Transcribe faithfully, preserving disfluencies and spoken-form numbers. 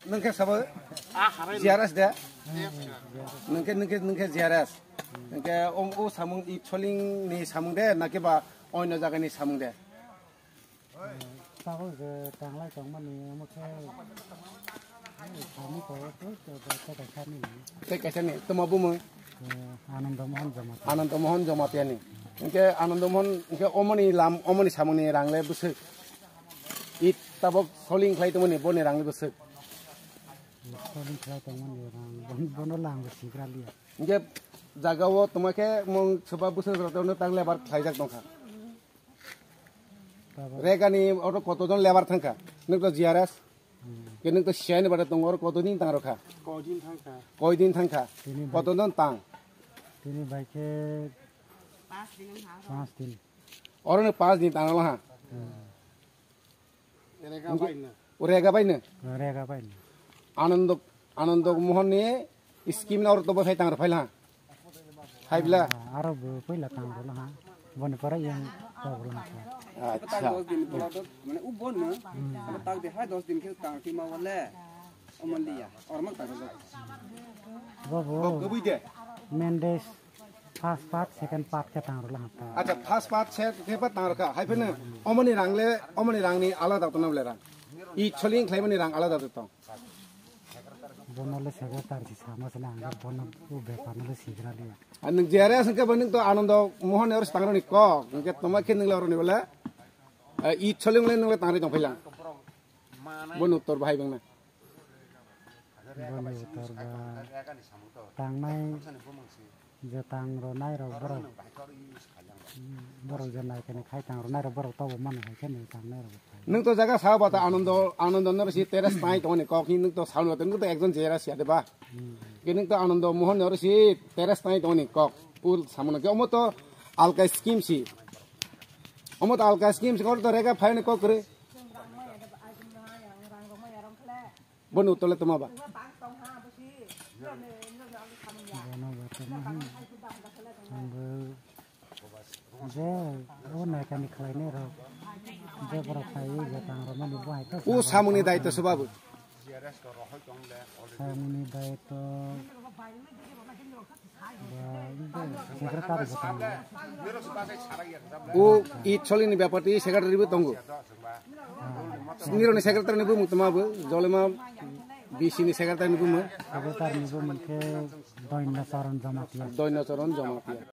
Nungkhe sabo G R S de? Nungkhe, nungkhe, nungkhe G R S. Nungkhe o, o samung i Choling ni samung de, naki ba oino jaga ni samung de? Tabuk je tanglai tongmani, omo khe, eh, sami ko, eh, tei kaisa ni. Tei kaisa ni, toma bumung? Eh, Anando Mohan Jamatia. Anando Mohan Jamatia ni. Hingke Anando Mohan, hingke omoni lam, omoni samungni rang le bwswk. I tabuk soling khlai tongmani, boni rang le bwswk. Soling khlai tongmani rang, bon-, bono lang bo sigra liya. Hingke jaga o tongma khe mung soba bwswk rok tang lebar khlaijak tongkha. Tabuk. Regani oro kotojon lebar thangkha? Nwk to G R S? Hmm. Ke nwk to siyani bade tongo, oro koto din tang rokha? Koidin thangkha. Koidin thangkha? Tini bai. Kotojon tang? Tini bai khe pas din. Oro nwk pas din tang rokha? Hmm. Rega bai no? Rega bai no? Rega bai no. Anando, Anando Mohan ni scheme na oro to bo phai tang rok phai la? Phaibla? Ah, aro bo puila tang rwla ha. Boni pore yang tang rwla ha. Acha. Tang dos din bola to, mane u bon no. Hmm. Abo tang de hai dos din khe tang tima wale. Oman liya. Ormak tang rwla. Bo bo. Bo gubui de. Mendes first part, second part khe tang rwla ha ta. Acha, first part, second part tang rwkha. Hai pheno omoni rang le, omoni rang ni alada to na le rang. I Choling khlaimani rang alada to tong. Bono le secretary si sama sile ang bono u bepar no le sigra liya. Ang G R S hingke bo nwng to Anando Mohan ni oro si tang roni kok, hingke toma khe nwng le oro ni bole, eh, i Choling le nwng le tang ri tong phailang. Bo nwng tor bahai bang na. Bo nwng tor ba tangnai je tang ronai rok borok, borok je nai khe khai tang ronai rok borok tobo mano hai khe nwng tangnai rok. Nwng to jaga sao ba ta Anando, Anando no si terrace tai tongni kok hi nwng to sao nwng to ekjon jera sia de ba. Hmm. Ke nwng to Anando Mohan no si terrace tai tongni kok. Pul samano ke omo to alka scheme si. Omo to alka scheme si kor to rega phai ni kok kre. Boni utole toma ba. Bono ba toma hi. Ang bo je o naikani khlainai rok, je borok khai je tang rok mani bo hai to. O samungni daitw se babu. Samungni daitw ba, secretary bo tang. O i Choling ni bapar ti secretary bo tongo. Nironi secretary ni bumung toma bo, Jolema B C ni secretary ni bumung. Secretary ni bumung khe Doino Charan Jamatia. Doino Charan Jamatia.